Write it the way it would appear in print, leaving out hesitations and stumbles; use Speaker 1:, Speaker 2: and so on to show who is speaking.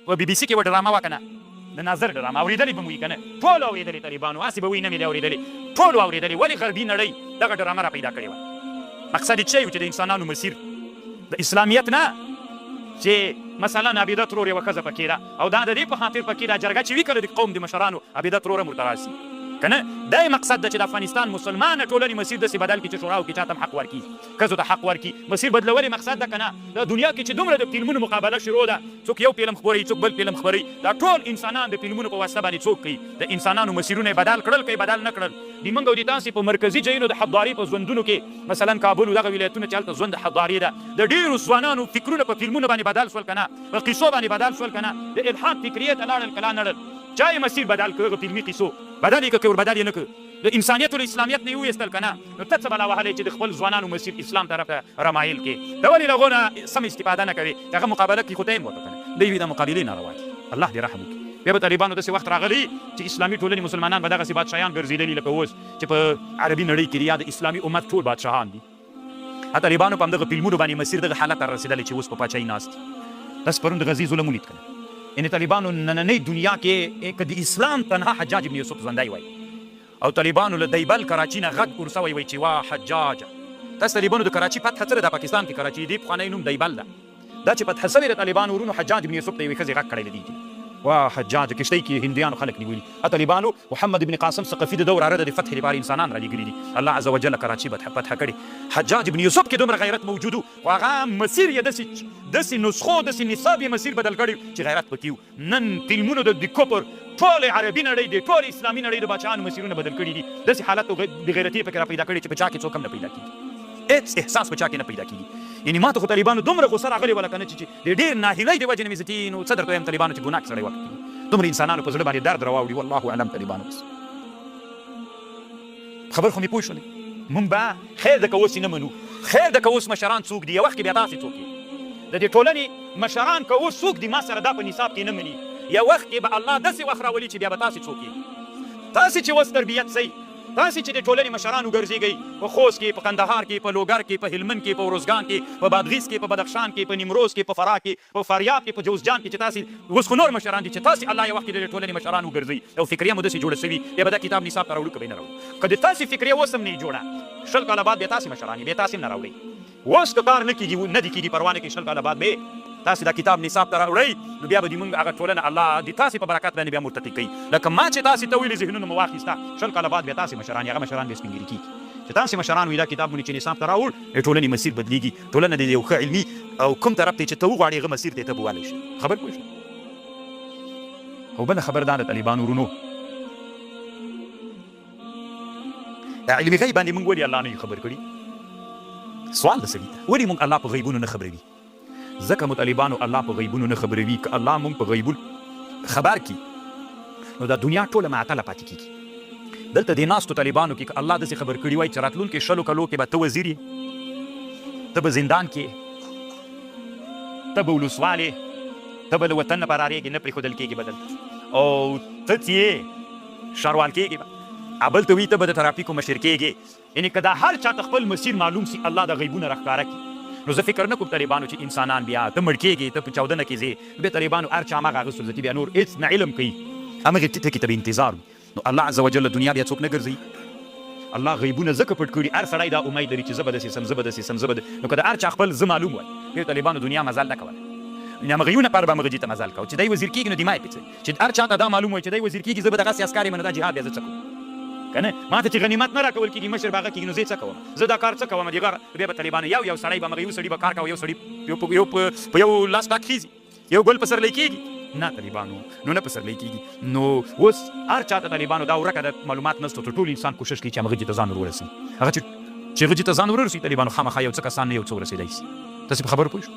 Speaker 1: په بي بي سي کې یوه ډرامه وه کنه د ناظر ډرامه اورېدلې به مو وي کنه ټولو اورېدلې طالبانو هسې به وي نه مې دی اورېدلې ټولو اورېدلې ولې غربي نړۍ دغه ډرامه را پیدا کړې وه مقصد یې څه و چې د انسانانو مسیر د اسلامیت نه چې مثلا عابده ترور یوه ښځه پکې ده او دا د دې په خاطر پکې دا جرګه چې وي کله د قوم د مشرانو عابده ترور هم ورته راسي کنه دا یې مقصد ده چې د افغانستان مسلمانه ټولنې مسیر داسې بدل کړي چې شوراو کې چاته هم حق ورکړي ښځو ته حق ورکړي مسیر بدلول یې مقصد ده کنه دا دنیا کې چې دومره د فلمونو مقابله شروع ده څوک یو فلم خپروي څوک بل فلم خپروي دا ټول انسانان د فلمونو په واسطه باندې څوک کوي د انسانانو مسیرونه یې بدل کړل که یې بدل نه کړل د موږ او د تاسې په مرکزي ځایونو د حضارې په ژوندونو کې مثلا کابل او دغه ولایتونه چې هلته ژوند د حضارې ده د ډېرو ځوانانو فکرونه په فلمونو باندې بدل شول که نه په قصو باندې بدل شول که نه د الحاد فکریې ته لاړل که لا نړل چا یې مسیر بدل کړ هغه فلمي قصو بدل یې کړ که وربدل یې نه کړ د انسانیت او له اسلامیت نه یې وویستل که نه نو ته څه بلا وهلی چې د خپل ځوانانو مسیر اسلام طرف ته رامایل کړې ته ولې له هغو نه سمه استفاده نه کوې چې هغه مقابله کوي خو ته یې هم ورته که نه دی وي دا مقابلې ناروا دي الله دې رحم وکړي بیا به طالبانو داسې وخت راغلی چې اسلامي ټولنې مسلمانان به دغسې بادشاهان ګرځېدلي لکه اوس چې په عربي نړۍ کې دي یا د اسلامي امت ټول بادشاهان دي. طالبانو په همدغه فلمونو باندې مسیر دغه حالت ته رسیدلی چې اوس په پاچاهي ناست دي. تاسو پرون د غزې ظلم ولید کنه؟ یعنې طالبانو نننۍ دنیا کې که د اسلام تنها حجاج ابن یوسف ژوندی وای او طالبانو له دیبل کراچي نه غږ ور سوی وای چې وا حجاجه تاسو طالبانو د کراچي فتح څه ده دا پاکستان کې کراچي دې پخوانی نوم دیبل ده. دا چې فتح سوې د طالبانو ورونو حجاج ابن یوسف ته یوې ښځې غږ کړی له دې چې واه حجاج کښتۍ کې هندیانو خلک نیولي ا طالبانو محمد ابن قاسم ثقفي د ده وراره ده د فتحې لپاره انسانان رالیږلي دي الله عز وجل کراچي فتح کړې حجاج ابن یوسف کې دومره غیرت موجود و خو هغه مسیر یې داسې داسې نسخو داسې نصاب یې مسیر بدل کړی چې غیرت پکې و نن فلمونو د د کفر ټولې عربي نړۍ د ټولې اسلامي نړۍ د باچاهانو مسیرونه بدل کړي دي داسې حالت او بې غیرتي یې پکې را پیدا کړې چې په چا کې څوک هم نه پیدا کیږي هېڅ احساس په چا کې نه پیدا کیږي یعنې ماته خو طالبانو دومره غوسه راغلې وه لکه نه چې چې د ډېر ناهیلۍ د وجې نه مې زه نو څه درته وایم طالبانو چې ګناه کې سړی واقع کیږي دومره انسانانو په زړه باندې درد راواوړي والله اعلم طالبانو بس خبر خو مې پوه شولې مونږ به خیر ده که اوس یې نه منو خیر ده که اوس مشران څوک دي یو وخت کې بیا تاسې څوک یې د دې ټولنې مشران که اوس څوک دي ما سره دا په نصاب کې نه مني یو وخت کې به الله داسې وخت راولي چې بیا به تاسې څوک یې تاسې چې اوس تربیت سئ تاسې چې د ټولنې مشران وګرځېږئ په خوست کې په کندهار کې په لوګر کې په هلمند کې په ارزګان کې په بادغیس کې په بدخشان کې په نیمروز کې په فراه کې په فاریاب کې په جوزجان کې چې تاسې اوس خو نور مشران دي چې تاسې الله یو وخت کې د ټولنې مشران وګرځئ او فکریه مو داسې جوړه سوي بیا به دا کتاب نصاب ته راوړو که به یې نه راوړو که د تاسې فکریه اوس هم نه وي جوړه 20 کاله بعد بیا تاسې مشران یې بیا تاسې هم نه راوړئ اوس که کار نه کیږي نه دې کیږي پروا نه کوي 20 کاله بعد به تاسې دا کتاب نصاب ته راوړئ نو بیا به دې مونږ هغه ټولنه الله د تاسې په برکت باندې بیا مرتقي کوي لکه ما چې تاسې ته ویلي ذهنونه مو واخیسته 20 کاله بعد بیا تاسې مشران یې هغه مشران بیا سپین ږیري کیږي چې تاسې مشران وي دا کتاب مو چې نصاب ته راوړ د ټولنې مسیر بدلیږي ټولنه د یو ښه علمي او کوم طرف ته چې ته وغواړې هغه مسیر ته ته بووالی شې خبر پوه شو او بله خبر دا د طالبانو ورونو د علمي غیب باندې مونږ ولې الله نه یو خبر کړي سوال د سړي ته ولې مونږ الله په غیبونو نه خبروي ځکه مو طالبانو الله په غیبونو نه خبروي که الله مونږ په غیبونو خبر کړي نو دا دنیا ټوله معطله پاتې کیږي. دلته دې ناستو طالبانو کې که الله داسې خبر کړي وای چې راتلونکي 20 کلو کې به ته وزیر یې، ته به زندان کې یې، ته به ولسوال یې، ته به له وطن نه فرارېږې، نه پرېښودل کېږې به دلته او ته چې یې ښاروال کېږې به، بل ته وي ته به د ترافیکو مشر کېږې. یعنی که دا هر چا ته خپل مسیر معلوم سی الله دا غیبونه راښکاره کی نو زه فکر نه کوم طالبانو چی انسانان بیا ته مړ کیږی ته په چاودنه کی ځی نو بیا طالبانو هر چا هماغه اغستل ځکی بیا نور هیڅ نه علم کوي همغه ټکی ته به انتظار وي نو الله عزوجل دنیا بیا څوک نه ګرځوي الله غیبونه ځکه پټ کړي هر سړی دا امید لري چې زه به داسې سم زه به داسې سم زه به نو که د هر چا خپل زه معلوم وای بیا طالبانو دنیا مزل نه کوله یعنی همغه یو نفر به همغه جي ته مزل کاوه چې دی وزیر کیږي نو دماغ یې پې څه چې هر چا ته دا معلوم وای چې دی وزیر کیږي زه به دغسې عسکر یم نو دا جهاد بیا زه څه کوم کنه ماته چې غنیمت نه راکول کیږي مشر به هغه کیږي نو زه یې څه کوم زه دا کار څه کوم دی غر بیا به طالبانو یو یو سړی به مغه یو سړی به کار کاوه یو سړی یو په یو په یو لاس ټاک خیزي یو ګل پسرلی کیږي نه طالبانو نو نه پسرلی کیږي نو اوس هر چاته طالبانو دا ورکه د معلومات نشته ته ټول انسان کوشش کوي چې هغه جې ته ځان ورورسي هغه چې چې هغه جې ته ځان ورورسي طالبانو خامخا یو څه کسان نه یو څه ورسېدای شي تاسو په خبرو پوه شئ.